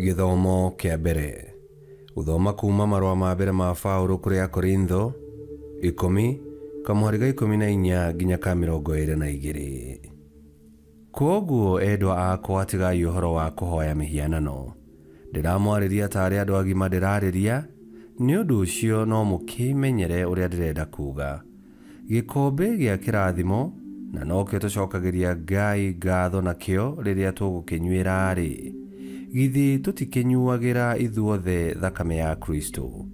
Gĩthomo kĩa mbere. Gũthoma kuma marũa ma mbere ma Paũlũ kũrĩ Akorintho 10 kamũhari ga 14 nginya ka 22. Kwoguo endwa akwa, tigai ũhoro wa kũhoya mĩhianano. Ndĩramwarĩria tarĩ andũ agima ndĩrarĩria, nĩ ũndũ ũcio no mũkĩmenyere ũrĩa ndĩrenda kuuga. Gĩkombe gĩa kĩrathimo, na nokĩo tũcokagĩria Ngai ngatho nakĩo rĩrĩa tũgũkĩnyuĩra-rĩ, githĩ tũtikĩnyuagĩra ithuothe thakame ya Kristo?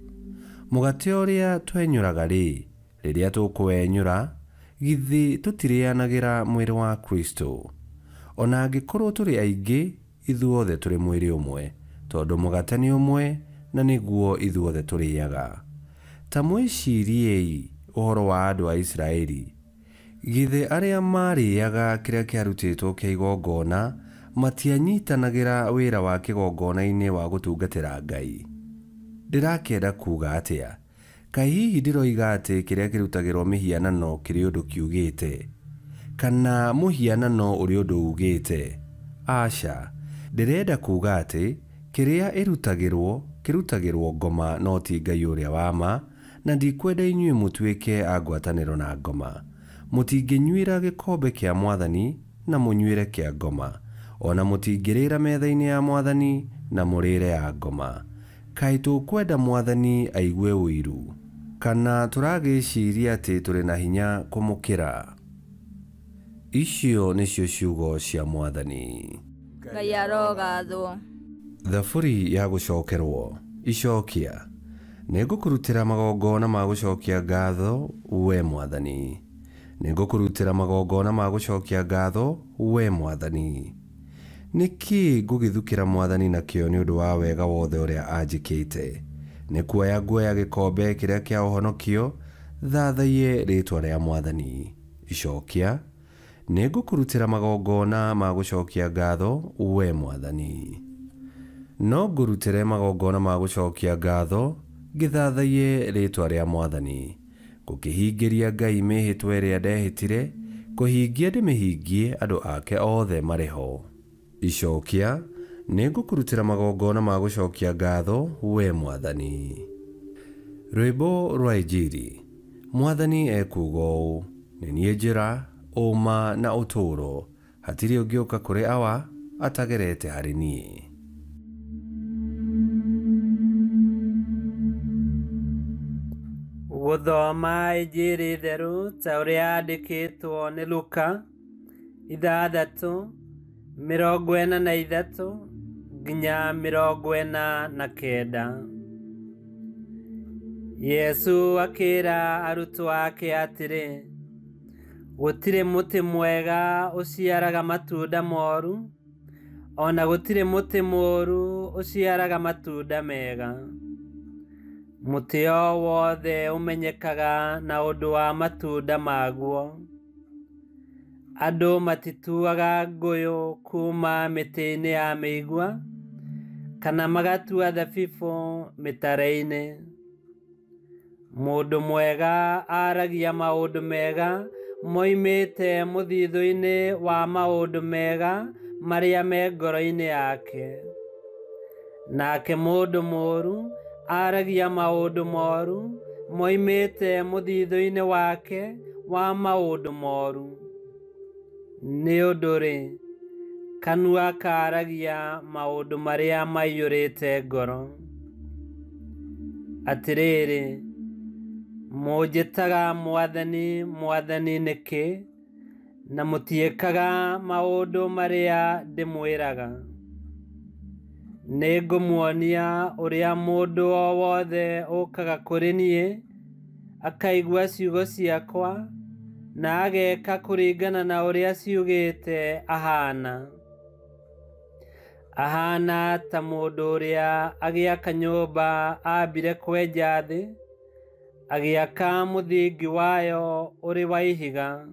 Mũgate ũrĩa twenyũraga-rĩ, rĩrĩa tũkũwenyũra, githĩ tũtirĩanagĩra mwĩrĩ wa Kristo? O na angĩkorwo tũrĩ aingĩ, ithuothe tũrĩ mwĩrĩ ũmwe, tondũ mũgate nĩ ũmwe na nĩguo ithuothe tũrĩaga. Ta mwĩciriei ũhoro wa andũ a Isiraeli. Githĩ arĩa maarĩaga kĩrĩa kĩarutĩtwo kĩa igongona matianyitanagĩra wĩra wa kĩgongona-inĩ wa gũtungatĩra Ngai? Ndĩrakĩenda kuuga atĩa? Kaĩ hihi ndĩroiga atĩ kĩrĩa kĩrutagĩrwo mĩhianano kĩrĩ ũndũ kiugĩte? Kana mũhianano ũrĩ ũndũ ugĩte? Aca, ndĩrenda kuuga atĩ kĩrĩa ĩrutagĩrwo kĩrutagĩrwo ngoma no ti Ngai ũrĩa wa ma, na ndikwenda inyuĩ mũtuĩke a ngwatanĩro na ngoma. Mũtingĩnyuĩra gĩkombe kĩa Mwathani na mũnyuĩre kĩa ngoma, o na mũtingĩrĩra metha-inĩ ya Mwathani na mũrĩre ya ngoma. Kaĩ tũkwenda Mwathani aigue ũiru? Kana tũragĩciria atĩ tũrĩ na hinya kũmũkĩra? Icio nĩcio ciugo cia Mwathani. Ngai arogathwo. Thaburi ya gũcokerwo. Icokia. Nĩngũkũrutĩra magongona ma gũcokia ngatho, we Mwathani. Nĩngũkũrutĩra magongona ma gũcokia ngatho, we Mwathani. Nĩkĩ ngũgĩthukĩra Mwathani nakĩo nĩ ũndũ wa wega wothe ũrĩa anjĩkĩte? Nĩ kuoya nguoya gĩkombe kĩrĩa kĩa ũhonokio, thathaiye rĩĩtwa rĩa Mwathani. Icokia. Nĩngũkũrutĩra magongona ma gũcokia ngatho, we Mwathani. No ngũrutĩre magongona ma gũcokia ngatho, ngĩthathaiye rĩĩtwa rĩa Mwathani. Ngũkĩhingĩria Ngai mĩĩhĩtwa ĩrĩa ndehĩtire, kũhingia ndĩmĩhingie andũ ake othe marĩ ho. Icokia. Nĩngũkũrutĩra magongona ma gũcokia ngatho, we Mwathani. Rwĩmbo rwa Injiri. Mwathani ekuuga ũũ: nĩ niĩ njĩra, ũũma na ũtũũro, hatirĩ ũngĩũka kũrĩ Awa atagerete harĩ niĩ. Gũthoma Injiri theru ta ũrĩa yandĩkĩtwo nĩ Luka 6 43 nginya 49. Yesu akĩra arutwo ake atĩrĩ, gũtirĩ mũtĩ mwega ũciaraga matunda moru, o na gũtirĩ mũtĩ mũũru ũciaraga matunda mega. Mũtĩ o wothe ũmenyekaga na ũndũ wa matunda maguo. Andũ matituaga ngũyũ kuma mĩtĩ-inĩ ya mĩigua, kana magatua thabibũ mĩtare-inĩ. Mũndũ mwega aragia maũndũ mega moimĩte mũthithũ-inĩ wa maũndũ mega marĩa me ngoro-inĩ yake. Nake mũndũ mũũru aragia maũndũ moru moimĩte mũthithũ-inĩ wake wa maũndũ moru. Nĩ ũndũ-rĩ, kanua kaaragia maũndũ marĩa maiyũrĩte ngoro. Atĩrĩrĩ, mũnjĩtaga Mwathani, Mwathani nĩkĩ, na mũtiĩkaga maũndũ marĩa ndĩmwĩraga? Nĩngũmuonia ũrĩa mũndũ o wothe ũkaga kũrĩ niĩ, akaigua ciugo ciakwa, na ageka kũringana na ũrĩa ciugĩte ahana. Ahana ta mũndũ ũrĩa agĩaka nyũmba aambire kwenja thĩ, agĩaka mũthingi wayo ũrĩ wa ihiga.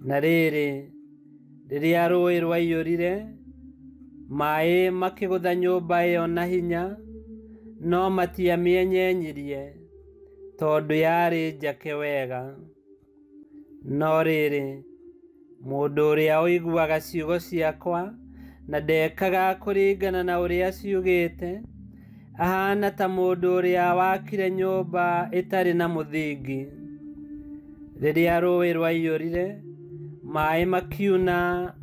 Na rĩrĩ, rĩrĩa rũũĩ rwaiyũrire, maĩ makĩgũtha nyũmba ĩyo na hinya, no matiamĩenyenyirie, tondũ yarĩ njake wega. No rĩrĩ, mũndũ ũrĩa ũiguaga ciugo ciakwa na ndekaga kũringana na ũrĩa ciugĩte, ahana ta mũndũ ũrĩa wakire nyũmba ĩtarĩ na mũthingi. Rĩrĩa rũũĩ rwaiyũrire, maĩ makiuna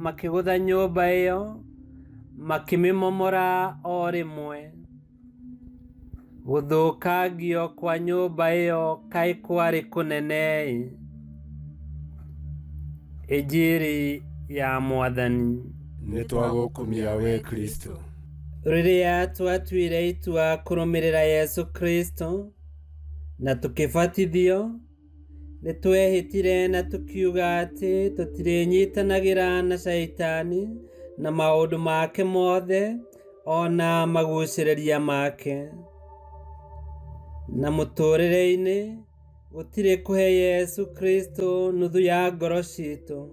makĩgũtha nyũmba ĩyo, makĩmĩmomora o rĩmwe. Gũthũkangio kwa nyũmba ĩyo kaĩ kwarĩ kũnene-ĩ! Injiri ya Mwathani. Nĩtwagũkumia we Kristo. Rĩrĩa twatuire itua kũrũmĩrĩra Yesu Kristo na tũkĩbatithio, nĩtwehĩtire na tũkiuga atĩ tũtirĩnyitanagĩra na Shaitani na maũndũ make mothe ona magucĩrĩria make. Na mũtũũrĩre-inĩ gũtirĩ kũhe Yesu Kristo nuthu ya ngoro citũ.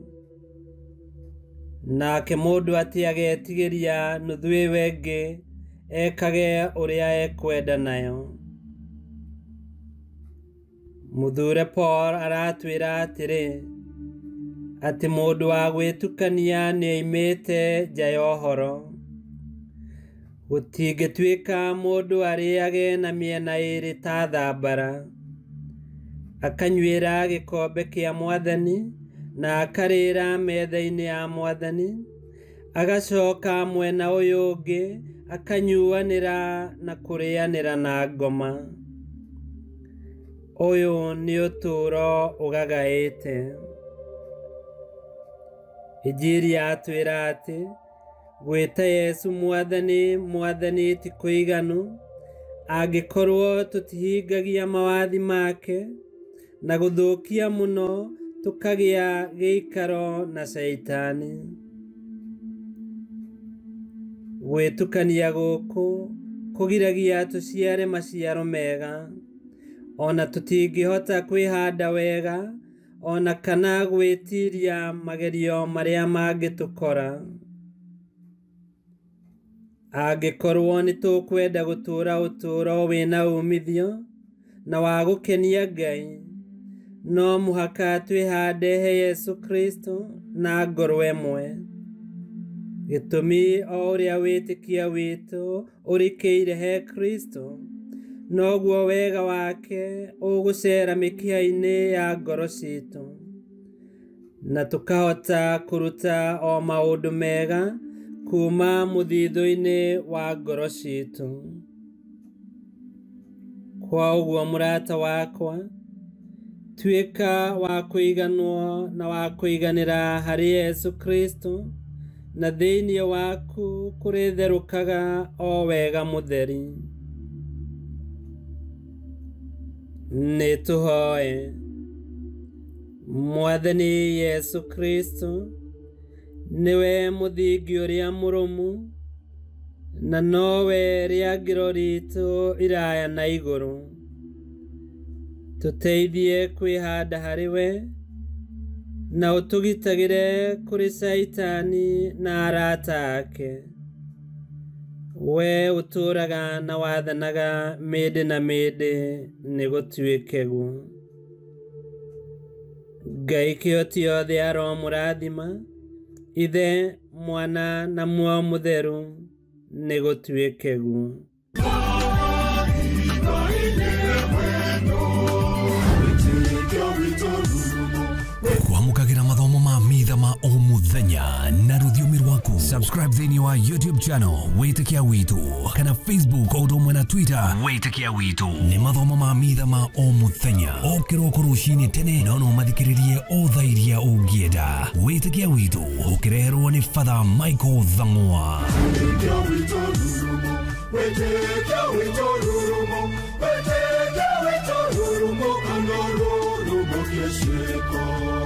Nake mũndũ atĩ agetigĩria nuthu ĩyo ĩngĩ ekage ũrĩa ekwenda nayo. Mũthure Paul aratwĩra atĩrĩ, atĩ mũndũ wa gwĩtukania nĩoimĩte nja ya ũhoro. Gũtingĩtuĩka mũndũ arĩage na mĩena ĩĩrĩ ta thambara, akanyuĩra gĩkombe kĩa Mwathani na akarĩra metha-inĩ ya Mwathani, agacoka mwena ũyũ ũngĩ akanyuanĩra na kũrĩanĩra na ngoma. Ũyũ nĩ ũtũũro ũgagaĩte. Injiri yatwĩra atĩ gwĩta Yesu Mwathani Mwathani ti kũiganu angĩkorwo tũtihingagia mawathi make, na gũthũkia mũno tũkagĩa gĩikaro na Shaitani. Gwĩtukania gũkũ kũgiragia tũciare maciaro mega, ona tũtingĩhota kwĩhanda wega, ona kana gwĩtiria magerio marĩa mangĩtũkora. Angĩkorwo nĩtũkwenda gũtũũra ũtũũro wĩna umithio na wa gũkenia Ngai, no mũhaka twĩhande he Yesu Kristo na ngoro ĩmwe. Gĩtũmi o ũrĩa wĩtĩkia witũ ũrikĩire he Kristo, noguo wega wake ũgũcera mĩkiha-inĩ ya ngoro citũ, na tũkahota kũruta o maũndũ mega kuma mũthithũ-inĩ wa ngoro citũ. Kwa ũguo mũrata wakwa, tuĩka wa kũiganwo na wa kũiganĩra harĩ Yesu Kristo, na thĩinĩ waku kũrĩtherũkaga o wega mũtheri. Nĩtũhoe. Mwathani Yesu Kristo, nĩwe mũthingi ũrĩa mũrũmu, na nowe rĩangĩro ritũ iraya na igũrũ. Tũteithie kwĩhanda harĩ we, na ũtũgitagĩre kũrĩ Shaitani na arata ake. We ũtũũraga na wathanaga mĩndĩ na mĩndĩ, nĩgũtuĩke guo. Ngai kĩhoti yothe aromũrathima, Ithe, Mwana na Muoyo Mũtheru, nĩgũtuĩke guo. Kwamũkagĩra mathomo ma mitha ma o mũthenya na rũthiomi rwaku. Subscribe thĩinĩ wa YouTube channel Wĩtĩkia Witũ, kana Facebook o ũndũ ũmwe na Twitter Wĩtĩkia Witũ. Nĩ mathomo ma mitha ma o mũthenya o kĩroko rũcinĩ tene, no no mathikĩrĩrie o thaa iria ũngĩenda. Wĩtĩkia Witũ ũkĩreherwo nĩ Father Michael Thang'wa. Wĩtĩkia witũ rurumo, wĩtĩkia witũ rurumo, kana rurumo kĩciko.